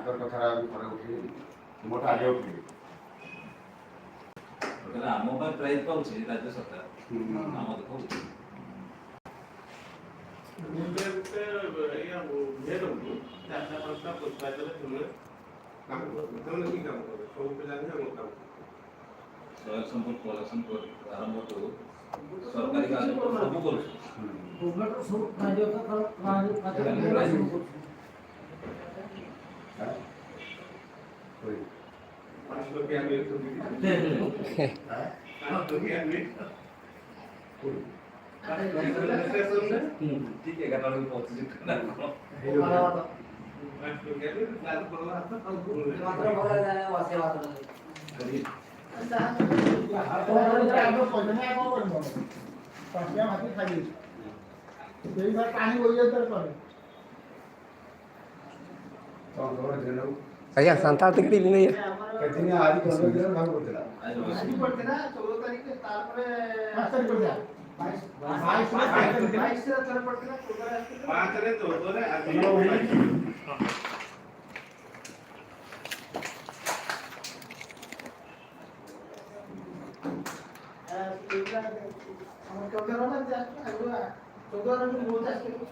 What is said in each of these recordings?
ତାଙ୍କର କଥାଟା ବି ପରେ ଉଠେଇବି, ତୁମଟା ଆଗେ ଉଠେଇବି। ଟୋଟାଲ ଆମ ପାଇଁ ପ୍ରାଇଜ ପାଉଛି ରାଜ୍ୟ ସରକାର, ଆମ ଦୁଃଖ ବୁଝୁଛି। ଗୋଟେ ଗୋଟେ ଆଜ୍ଞା ଇଏ ରହୁଛି, ଚାରିଟା ପାଞ୍ଚଟା ପଞ୍ଚାୟତରେ ସେମାନେ କାମ କରନ୍ତି। ସେମାନେ କି କାମ କରିବେ? ସବୁ ପିଲା ହିଁ ଆମ କାମ କରିବେ। ସଏଲ ସମ୍ପଦ କଲେକ୍ସନ ଆରମ୍ଭ କରୁ ସରକାରୀ କାର୍ଯ୍ୟ ସବୁ କରୁଛୁ। ଗଭର୍ଣ୍ଣମେଣ୍ଟର ସବୁ କାର୍ଯ୍ୟ ସବୁ କରୁଛୁ। 5 ଟଙ୍କିଆ ମିଲ୍ ସବୁ, 5 ଟଙ୍କିଆ ମିଲ୍ ଷ୍ଟେସନରେ। ଠିକ 11ଟା ବେଳକୁ ପହଞ୍ଚୁଛୁ ନା କଣ? ପଖାଳ ଭାତ। 5 ଟଙ୍କିଆ ମିଲ୍, ଯାହାର ଭଲ ଭାତ ଆଉ ମାତ୍ର ଭଲ ବାସିଆ ଭାତ। ଟଙ୍କିଆ ଭାତ ଖାଇଦେଇଛୁ, ସେଇ ପାଣି ବୋହି ତାର କରେ। ଆଜ୍ଞା, ସାନ୍ତାଳ ଟିକେଟ୍ ନେଇ। କେତେଦିନ ଆଜି 15 ଦିନ ଭାଗ କରୁଥିଲା? ଆଜି ଆଜି ପଡ଼ିଥିଲା 14 ତାରିଖ, ତାପରେ 5 ତାରିଖ ପଡ଼ିଥିଲା। 22, 22ରେ ଥରେ ପଡ଼ିଥିଲା, 14ରେ ଆସିଥିଲା। 5ରେ, 14ରେ, ଆଜି। ଆମର 14 ହେଲା, ଏମିତି ଆସିଥିଲା। ଆଗରୁ 14ରେ ବି ବହୁତ ଆସିଥିଲା।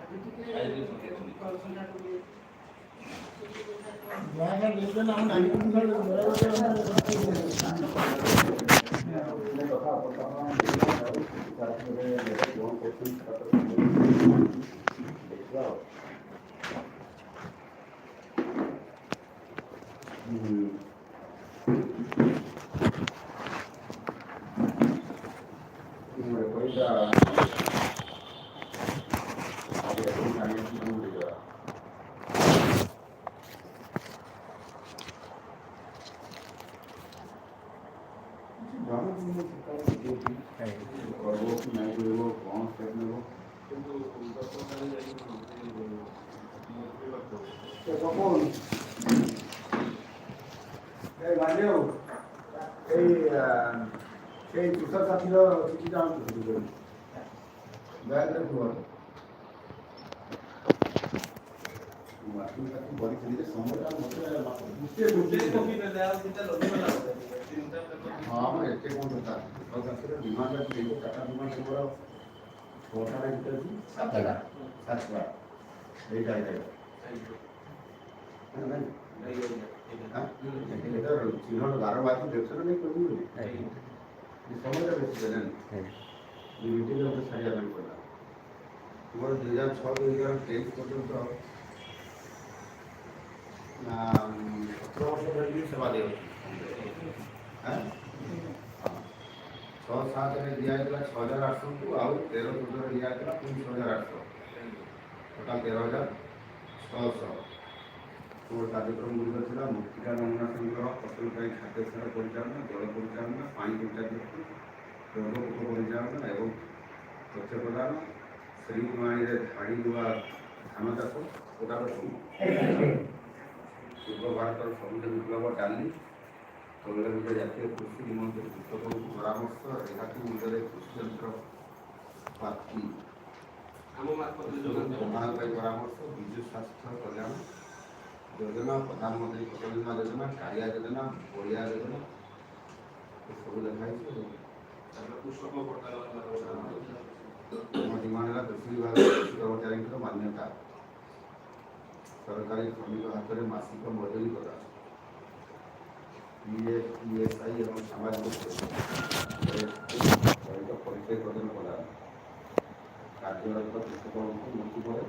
ଆଜି ଟିକେ ଆଜି ଟିକେ ସଂଖ୍ୟା କମି। ସଂଖ୍ୟା କମି। ଯାହା ଦେଇଛନ୍ତି ଆମ ନାନୀ। କଥା ବର୍ତ୍ତମାନ କ'ଣ କରୁଛନ୍ତି ଦେଖିବା ଆଉ। ପଇସା ଦେଇଦେବା। କରିବ କି ନାଇଁ କରିବ, କ'ଣ ଷ୍ଟେପ୍ ନେବ? କିନ୍ତୁ ଗତକାଲି ଯାଇକି ମନ୍ତ୍ରୀ ପାଖକୁ ସପୋଜ ଏଇ ବାନ୍ଧିବ, ଏଇ ସେଇ ତୁଷାର ସାଥୀର ଚିଠିଟା ଆଣନ୍ତୁ ସେଠି ବ୍ୟାଗରେ ଥିବ। ମୁଁ ତାକୁ କରିଥିଲି ଯେ ସମୟଟା ମୋତେ ଗୋଟେ ଗୋଟେ ଗୋଟେ କପି ନେଲେ ଆଉ ଦୁଇଟା ଲଗେଇଗଲା ବୋଧେ, ତିନିଟା ପେପର। ହଁ, ଆମର ଏତେ କ'ଣ ଦରକାର? ତୁଷାର ସାଥୀର ଡିମାଣ୍ଡ ଅଛି, ଦେଇଛ ଚାରିଟା ଡିମାଣ୍ଡ ତୁମର, ଛଅଟା ନା କେତେ ଅଛି? ସାତଟା। ସାତଟା। ଏଇଟା ଏଇଟା ନାଇଁ। ଏଇଟା ଚିହ୍ନଟ ଗାର ବାଜି ଦେଖୁଛ ନା ନାଇଁ କହିବି ବୋଲି ସମୟଟା ବେଶୀ ଦେଲେନି, ମିଟିଂରେ ମୋତେ ଛାଡ଼ିବା ପାଇଁ ପଡ଼ିଲା। ତୁମର 2006 2023 ପର୍ଯ୍ୟନ୍ତ 17 ବର୍ଷ ଧରିକି ସେବା ଦିଆଯାଉଛି। 6 7ରେ ଦିଆହେଇଥିଲା 6800କୁ, ଆଉ 13 14ରେ ଦିଆହେଇଥିଲା ପୁଣି 6800, ଟୋଟାଲ୍ 13,600। ତୁମର କାର୍ଯ୍ୟକ୍ରମ ଗୁଡ଼ିକ ଥିଲା ମୃତ୍ତିକା ନମୁନା ସଂଗ୍ରହ, ଫସଲ ପାଇଁ ଖାଦ୍ୟ ସାର ପରିଚାଳନା, ଜଳ ପରିଚାଳନା, ପାଣି ପର୍ଯ୍ୟାବୃତ୍ତି, ରୋଗ ପୋକ ପରିଚାଳନା ଏବଂ ତଥ୍ୟ ପ୍ରଦାନ, ଶ୍ରୀମାଣିରେ ଧାଡ଼ି ରୁଆ ଧାନ ଚାଷ, କୋଟାର ପୂର୍ବ ଭାରତର ସବୁଜ ବିପ୍ଳବ, ଡାଲି ତୈଳବୀଜ ଜାତୀୟ କୃଷି ନିମନ୍ତେ କୃଷକଙ୍କୁ ପରାମର୍ଶ, ରିହାତି ମୂଲ୍ୟରେ କୃଷି ଯନ୍ତ୍ରପାତି ଆମ ମାର୍ଫତରେ ଯୋଗାଣ ପ୍ରଦାନ ପାଇଁ ପରାମର୍ଶ, ବିଜୁ ସ୍ୱାସ୍ଥ୍ୟ କଲ୍ୟାଣ ଯୋଜନା, ପ୍ରଧାନମନ୍ତ୍ରୀ ଫସଲ ବୀମା ଯୋଜନା, କାଳିଆ ଯୋଜନା, ବଳିଆ ଯୋଜନା, ଏସବୁ ଲେଖା ହେଇଛି ଆଉ। ତାପରେ କୃଷକ ପୋର୍ଟାଲ। ଆମ ଡିମାଣ୍ଡ ହେଲା କୃଷି ବିଭାଗ କୃଷି କର୍ମଚାରୀଙ୍କର ମାନ୍ୟତା, ସରକାରୀ ଶ୍ରମିକ ହାତରେ ମାସିକ ମଜୁରୀ ପ୍ରଦାନ, ପିଏଫ୍, ଇଏସ୍ଆଇ ଏବଂ ସାମାଜିକ ସୁରକ୍ଷା ସହିତ ପରିଚୟ ପ୍ରଦାନ ପ୍ରଦାନ, କାର୍ଯ୍ୟରତ କୃଷକଙ୍କୁ ମୃତ୍ୟୁ ପରେ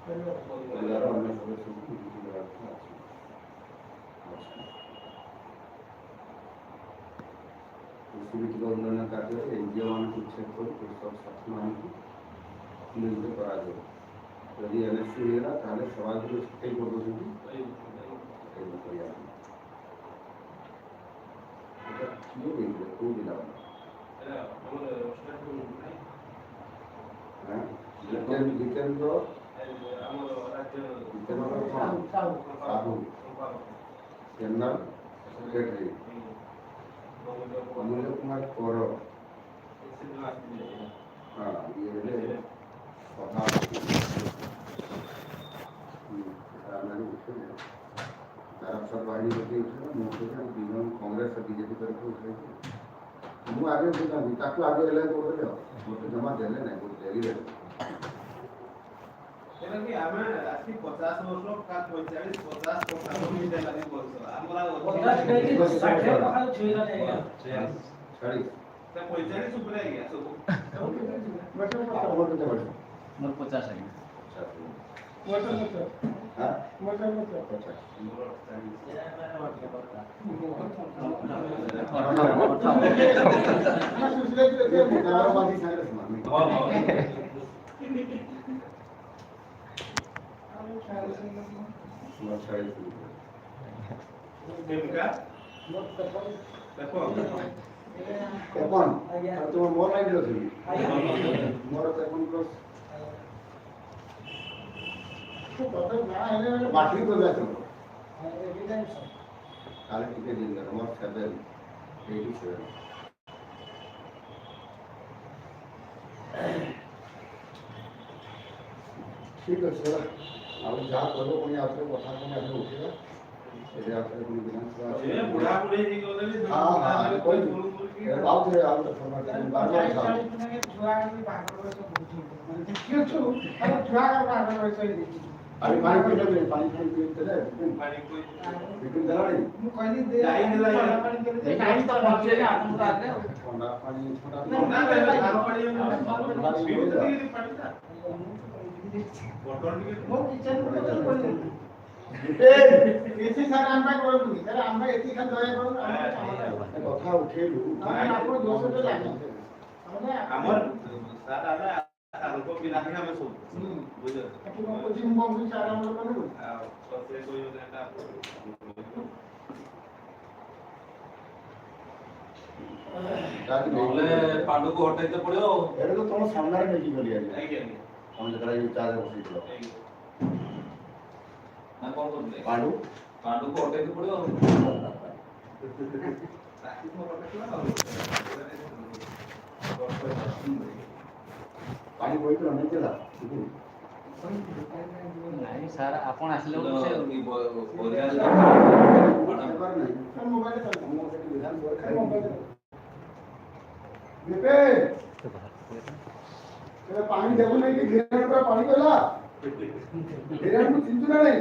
ପରିବାର ଅନ୍ୟ ସଦସ୍ୟଙ୍କୁ ନିଯୁକ୍ତି ଦେବାର ଅଛି। ଆଚ୍ଛା। କୃଷିଭିତ୍ତିକ ଉନ୍ନୟନ କାର୍ଯ୍ୟରେ ଏନ୍ଜିଓ ମାନଙ୍କୁ ଉଚ୍ଛେଦ କରି କୃଷକ ସାଥୀମାନଙ୍କୁ ନିୟୋଜିତ କରାଯିବ। ଯଦି ଏନ୍ଏସ୍ସି ହେଇଗଲା, ତାହେଲେ ସବାଇକୁ ଛଟେଇ କରିଦେଉଛନ୍ତି। ଏମିତି କରିବା ପାଇଁ ଏଟା କିଏ ଦେଇଥିଲେ? କେଉଁ ଜିଲ୍ଲା? ଆମର ହଁ, ଜିତେନ୍ଦ୍ର। ଆମର ରାଜ୍ୟ ଜିତେନ୍ଦ୍ର କ'ଣ? ସାହୁ। Sahu, general secretary. ଅମୂଲ୍ୟ କୁମାର କର। ସେଦିନ ଆସିଥିଲେ। ହଁ, ଇଏ ହେଲେ ସଭାପତି। ଆମେ ଉଠେଇଲେ, ତାରାପ୍ରସାଦ ବାହିନୀପତି ଉଠେଇଲେ, ମୁଁ ଉଠେଇଲି, ଆମ ଦୁଇ ଜଣ କଂଗ୍ରେସ, ବିଜେପି ତରଫରୁ ଉଠେଇଛି। ମୁଁ ଆଗେ ଉଠେଇଥାନ୍ତି, ତାକୁ ଆଗେ ହେଲେ କରିଦେଲେ ଆଉ ମୋତେ ଜମା ଦେଲେ ନାହିଁ, ବହୁତ ଡେରିରେ। ଏଟା କି ଆମେ ଆସି 50 ବର୍ଷ, 45, 50, 55 ହେଇଗଲାଣି ବୟସ ଆମର। ଆଉ ଅଛି 50, 60 ପାଖାପାଖି ଛୁଇଁଲାଣି ଆଜ୍ଞା। 40। 45 ଉପରେ ଆଜ୍ଞା ସବୁ। ତମର କେତେ ବର୍ଷ? ମୋର 50 ଆଜ୍ଞା। ହଁ, 50। ମୋର 48। ତାର ମାଝି ସାଙ୍ଗରେ ସମାନ। ହଁ ହଁ ମୋର 40। କେମିକା ଦେଖ। 53। ଆଜ୍ଞା। ଆଉ ତୁମ ମୋର ଲାଇନରେ ଅଛି। ଆଜ୍ଞା। ମୋର 53 ପ୍ଲସ୍। ମାଟ୍ରିକ କେବେ ଆସିବ? ତାହେଲେ ଟିକେ ଦିନ ଦରକାର। ମୋର 7, 87। ଠିକ୍ ଅଛି ହେଲା। ଆଉ ଯାହା କହିବ, ପୁଣି ଆଉଥରେ କଥା ପୁଣି ଆଉଥରେ ଉଠେଇବା। ଏବେ ଆଉଥରେ ପୁଣି ବିଧାନସଭା ଅଛି। ଏ ବୁଢା ବୁଢୀ ହେଇଗଲେଣି। ହଁ, କହିବି। ଆଉଥରେ ଆଉ ଗୋଟେ ଫର୍ମାଟ ବାରବାର କଥା ଛୁଆ ବାହାଘର ବୟସ ହେଇଯାଇଛି। ଆରେ ପାଣି ପିଇଲେ, ପାଣି ଫାଣି ପିଇଥିଲେ? ପାଣି କୋଇ ବିପିନ ଦେଲାଣି? ମୁଁ କହିଲି ଦେ। ଯାଇଥିଲା। ଥଣ୍ଡା ପାଣି କେମିତି? ଟାଇମ୍ ତ ପହଞ୍ଚିଲେ ଆପଣ ତ ଆଗେ ଆଉ। ଥଣ୍ଡା ପାଣି, ଥଣ୍ଡା। ନା ନା, ଧାନ ପାଣି ପିଉଥିଲି, ପାଣିଟା ବଟନ ଟିକେ। ମୋ କିଚେନ୍ କହିଲି। ବିପିନ! କିଛି ସାର୍ ଆମ ପାଇଁ କରନ୍ତୁନି ସାର୍, ଆମ ପାଇଁ ଏତିକି ଖାଲି ଦୟା କରନ୍ତୁ, ଆମ ପାଇଁ କାମ ନାହିଁ। କଥା ଉଠେଇଲୁ। ଆମେ ଆପଣ ଦୋଷ ତ ଜାଣିଛୁ। ଆମର ସାର୍, ଆମେ ସାରଙ୍କ ପିଲା ହିଁ ଆମେ ସବୁ, ବୁଝିଲ? ତୁ କଣ କହୁଛୁ, ମୁଁ କଣ କହୁଛି, ସାର୍ ଆମର କରିବୁ। ଆଉ ସେ କହିବ ନା ଏଟା ଆପଣ ନହେଲେ ପାଣ୍ଡୁକୁ ହଟେଇତେ ପଡିବ ଆଉ। ଏଇଟା ତ ତମ ସାମ୍ନାରେ ନେଇକି ଗଲି ଆଜ୍ଞା। ଆଜ୍ଞା ଆଜ୍ଞା ତମେ ଯେତେବେଳେ ଏଇ ଚାର୍ଜ ବସେଇଥିଲ। ଆଜ୍ଞା। ନା କଣ କରୁଥିଲେ? ପାଣ୍ଡୁ। ପାଣ୍ଡୁକୁ ହଟେଇତେ ପଡିବ ଆଉ। ତାକୁ ତ ହଟେଇଥିଲା ଆଉ। ପାଣି ବୋହିକି ଅନେଇଥିଲା। ନାଇଁ ସାର୍, ଆପଣ ଆସିଲେ ବେଳକୁ ସେ ଖାଇବାର ନାହିଁ। ସାର୍, ମୋବାଇଲ ଚାଲୁ। ମୁଁ ସେଠି ବିଧାନସଭାରେ ସାର୍, ମୋବାଇଲ ଖାଇବି। ବିପିନ, ଏବେ ପାଣି ଦେବୁ ନାଇଁ କି? ଘିରାଣ ପୁରା ପାଣି କଲା। ଘିରାଣକୁ ଚିହ୍ନୁଛୁ ନା ନାଇଁ?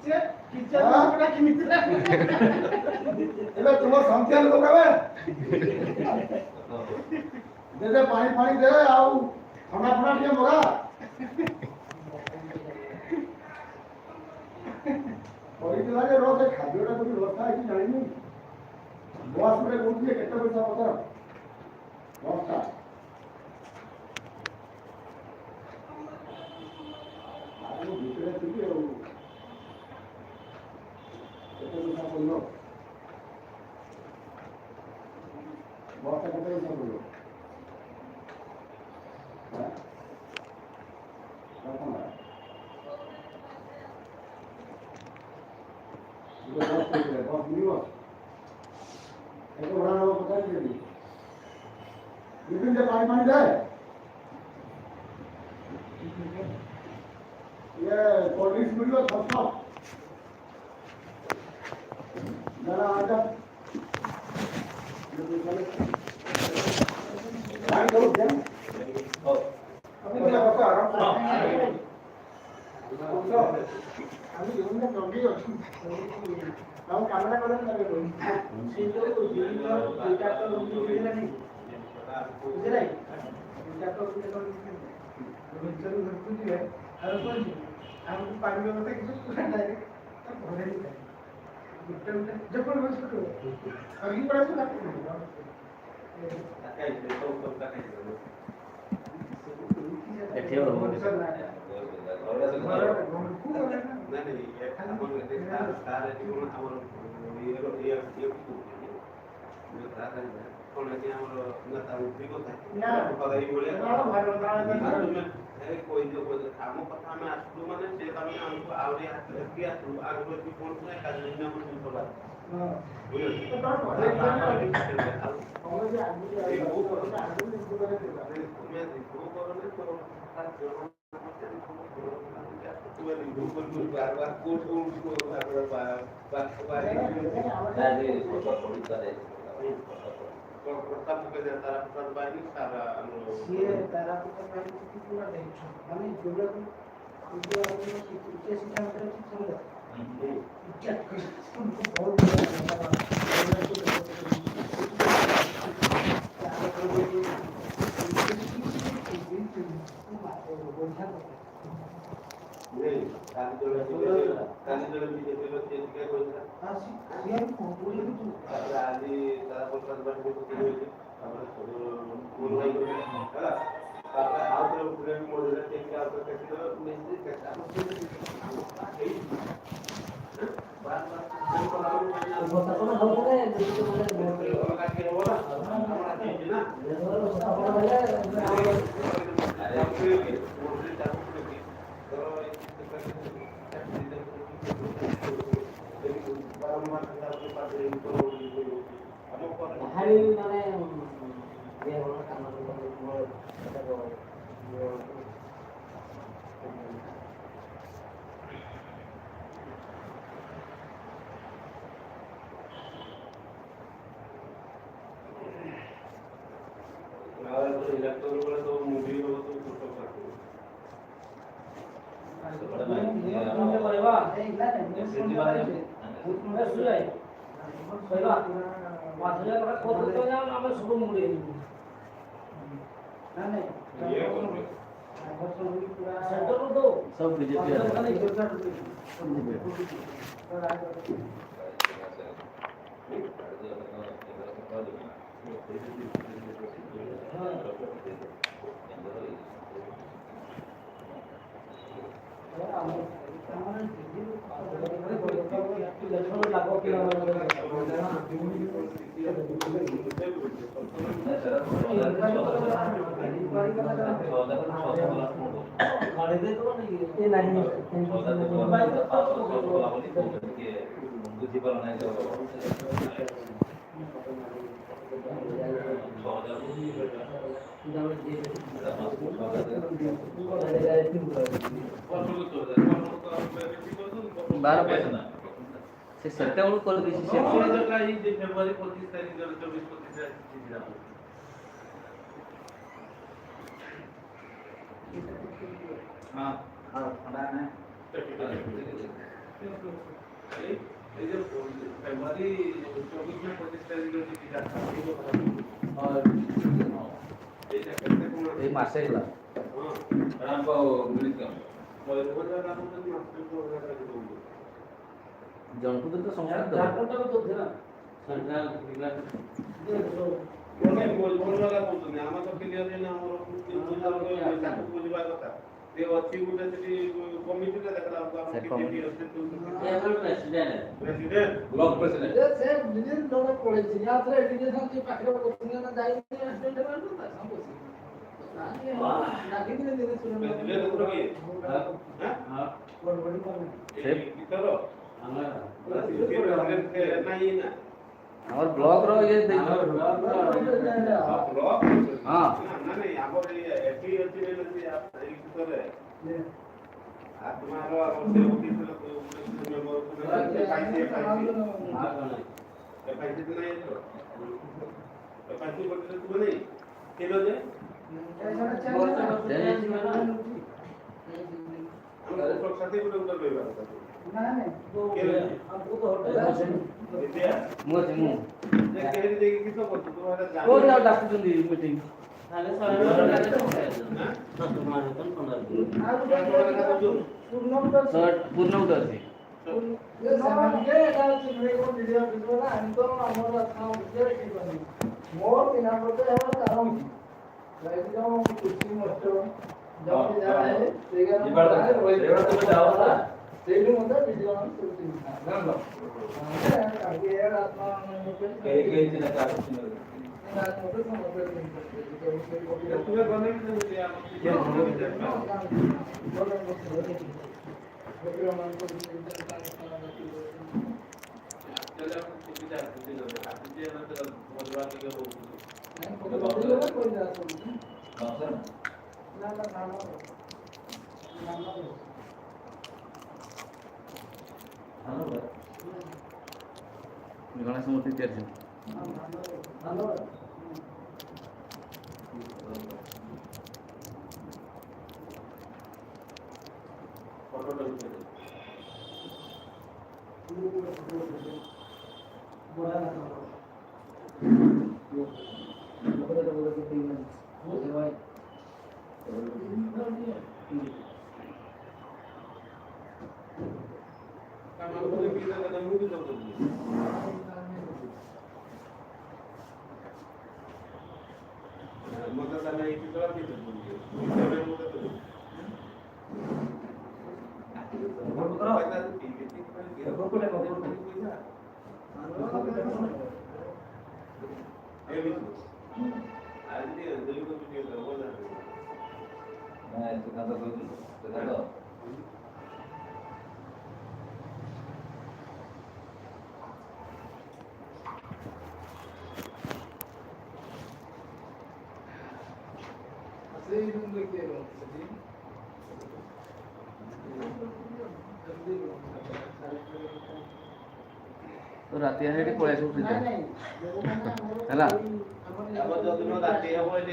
ସେ କିଚେନ୍ ପୁରା କିଣିଥିଲା। ଏବେ ତୁମ ସଂଖ୍ୟା ଲୋକ କେବେ ଦେ, ଦେ, ପାଣି ଫାଣି ଦେ, ଆଉ ଥଣ୍ଡା ଫଣ୍ଡା ଟିକେ ମଗା। କହିଥିଲା ଯେ ର, ସେ ଖାଦ୍ୟଟା କୋଉଠି ବ୍ୟବସ୍ଥା ହେଇଛି ଜାଣିନୁ। ବସ୍ ଗୋଟେ କହୁଛି ଯେ କେତେ ପଇସା ପତର ବସ୍ଟା। ଆଉ ମୁଁ ଭିତରେ ଥିଲି, ଆଉ କେତେ ପଇସା ପଡ଼ିବ ବସ୍ଟା, କେତେ ପଇସା ପଡ଼ିବ? ହଁ? 10 ଟଙ୍କା। ଗୋଟେ ବସ୍ କହିଥିଲେ, ବସ୍ ମିଳିବ? କେତେ ଭଡ଼ା ନେବ ପଚାରିଥିଲି। ବିପିନ, ଦେ, ପାଣି ପାଣି ଦେ। ଇଏ କୋଲ୍ଡ ଡ୍ରିଙ୍କସ୍ ମିଳିବ? 600 ନା ନା, ଆଚ୍ଛା, ପାଣି ଦେବୁ କେମ୍? ହଉ। ବସ ବସ, ଆରାମ ବସ। ଆମେ ଯେଉଁଟା ଜଗି ଅଛୁ, ଆମ କାମଟା କଲେ। ସେ ଯୋଉ ଦୁଇଟା ତ ବୁଝିଲା ନାଇଁ, ବୁଝିଲା ଦୁଇଟା ତ ଭିତରୁ ଘରକୁ ଯିବେ ଆଉ କଣ ଯିବେ? ଆମକୁ ପାଣି ବ୍ୟବସ୍ଥା କିଛି ପୁରା ଡାଇରେକ୍ଟ ତା ଘରେ ହିଁ ଥାଏ। ଗୋଟେ ଗୋଟେ ଯେକୌଣସି ସରିକି ପଳେଇ ଆସିବ ତାକୁ। ସବୁ ସବୁ ଖାଇଦେବ। ଏଠି ହବନି। ଘରକୁ ଗଲେ ନା। ନାଇଁ ନାଇଁ, ଆମର ଏଠି ସାର୍ ସାର୍ ଏଠି କଣ ଆମର ଇଏ ଇଏ ଇଏ କହୁଛନ୍ତି କଣ, ଏଠି ଆମର ନା ତାର ଉଠି କଥା ନା। ଏଇଭଳିଆ। ଘର ତୁମେ ଏ କହିଦିଅ କହିଦିଅ, ଆମ କଥା ଆମେ ଆସିଲୁ ମାନେ ସେ ତାମାନେ ଆମକୁ ଆହୁରି ଏଠି ଆସିଲୁ, ଆଗରୁ ଏଠି କଣ ଥିଲା, କାଲି ଦିନ ଆମର ଜିନିଷ ବୁଝିଲ। ତୁମେ ରିଭ୍ୟୁ କରନି ତ। ପ୍ରତାପ ତାରା ପ୍ରସାଦ ବାହିନୀ ସାର୍ ଆମର। ସିଏ ତାରାପତ ବାହିନୀ ପୁରା ଦେଇଛୁ, ମାନେ ଯୋଉଟାକୁ ଉଚ୍ଚ ଶିକ୍ଷା ମନ୍ତ୍ରୀ ଅଛି ସେଗୁଡ଼ା ବହୁତ। ବଢ଼ିଆ କଥା। କାଲି ଜଣେ, କାଲି ଜଣେ ବିଜେପିର ସିଏ ଟିକେ କହିଥିଲା। ସିଏ ତାପରେ ଆଜି ତାରା ପ୍ରସାଦ ବାହିନୀ କହିଲେ, ତାପରେ ହେଲା, ତାପରେ ଆଉ ଥରେ ଉପରେ ବି ମଝିରେ ଟିକେ ଆଉ ଥରେ ଅଲଗା ଟିକେ ହବ ନା, ଆମର ହେଇଛି ନା। ମାନେ କାମ। ଇଲେକ୍ଟ୍ରୋନ ବେଳେ ସବୁ ମୁଭି ହବ, ସବୁ ଛୋଟ। କରିବା ଆମେ ସବୁ ମୁଡ଼ି। ସବୁ ବିଜେପି। ବୁଝିପାରୁନାହିଁ। 12 ପଇସା ସେ ସେତେବେଳକୁ କରିଦେଇଛି ସେ। ଫେବୃଆରୀ 25 ତାରିଖ, 24 25। ହଁ, ଥଣ୍ଡା ନାହିଁ। ଏଇ ଯେ ଫେବୃଆରୀ 24 ନା 25 ତାରିଖ ଯୋଉ ଚିଠିଟା, ଏଇଟା କେତେ କଣ? ଏଇ ମାସେ ହେଲା। ହଁ। ମୟୂରଭଞ୍ଜ ଲାଗୁଛନ୍ତି, ମାସକୁ 1000 ଟଙ୍କା। ଜଣକୁ ତ ସମସ୍ତେ। ମୟୂରଭଞ୍ଜ ବାଲା କହୁଛନ୍ତି, ଆମେ ତ କ୍ଲିୟର ହେଇନି। ଆମର ତାକୁ ବୁଝିବା କଥା ସେ ଅଛି ଗୋଟେ ସେଠି କମିଟିରେ ଦେଖିଲା ବେଳକୁ ଆମର ବିଜେପି ଅଛି। President, block president. ସେ ନିଜେ ଜଣେ ପଳେଇଛି, ଆଉ ଥରେ ଏଡିଟେସନ ପାଖରେ ବସିନା, ଯାଇକି ପ୍ରେସିଡେଣ୍ଟ। ପ୍ରେସିଡେଣ୍ଟ ଏଥର କିଏ? କିଶୋର ନାହିଁ ନା? ଆମର ବ୍ଲକ ର ଇଏ। ବ୍ଲକ। ହଁ। ନା ନାଇଁ, ଆମର ଏଠି ଅଛି କିଶୋରରେ ଆତ୍ମାର ସେ ଅଫିସର ମେମ୍ବର ଏଫଆଇସି, ଏଫଆଇସି, ଏଫଆଇସି ତ ନାହିଁ ଏଥର। ଏଫଆଇସି ପଟରେ ଥିବ ନାଇଁ ଥିଲ ଯେ ଆମର ସାଥୀ ଗୋଟେ ଗୋଟେ ରହିବା କଥା। ମୁଁ ଅଛି, ମୁଁ ଯାଇକି କିସ କରୁଛୁ ତୁ? କୋଉଠି ଆଉ ଡାକୁଛନ୍ତି ମିଟିଂ। ପୂର୍ଣ୍ଣ ଗୋଟେ ଅଛି। ମୋ ଚିହ୍ନା ପରିଚୟ ହେଲା ତାରଙ୍କି କୃଷି ମତ୍ସ୍ୟ ସେଇଠୁ ମୋତେ ବିଜୟ ସବୁ ଚିହ୍ନା ଜାଣିଲ। କେହି କେହି ଚିହ୍ନା, କାହାକୁ ଚିହ୍ନା? ମତେ ସମସ୍ତେ। ତୁମେ ଗଲେ ବି ସେମିତି ସୁବିଧା ଟିକେ ହଉଛି। ନା। ଗଣେଶ ମୂର୍ତ୍ତି ତିଆରି। ଭଲ। ଫଟୋଟା ଉଠେଇଦେ। ବଢ଼ିଆ ଲାଗିବ। କାମ କରି ମୁଁ ବି ଲଗେଇଲି। ମତେ ତାହେଲେ ଏଇଠି ତଳା ଦେଇଦେବୁ, ମତେ ଦେବୁ। ପଇସା ନାଇଁ, ସୁକାନ୍ତ କହିଥିଲୁ, ସୁକାନ୍ତ। ସେଇ ରୁମ୍ରେ କିଏ ରୁହନ୍ତି ସେଠି? ତ ରାତି ହେଲେ ଏଠି ପଳେଇ ଆସିବୁ ସିଧା। ହେଲା।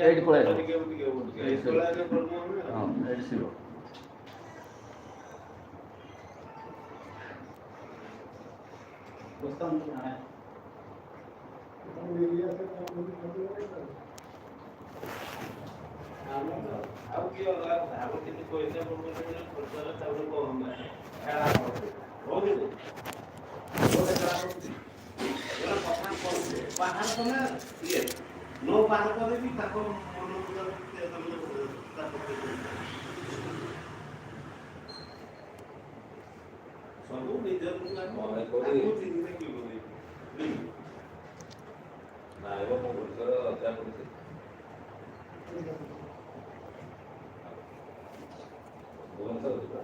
ଏଇଠି ପଳେଇ ଆସିବ। ହଁ, ଏଇଠି ଶିବ। ଆଉ କିଏ ଅଲଗା କଥା, ଆମର କିନ୍ତୁ ପଇସା ପଡୁଛି, ତାପରେ ଖେଳା ହଉଛି କଥା ବାହାର କଲେ, ଇଏ ନ ବାହାର କଲେ ବି ତାଙ୍କ ମନ ସବୁ ନିଜର। ନାଇଁ, ମୁଁ ଭୁବନେଶ୍ୱର ଅଜା ପଡ଼ିଛି। ଭୁବନେଶ୍ୱର ଯିବା।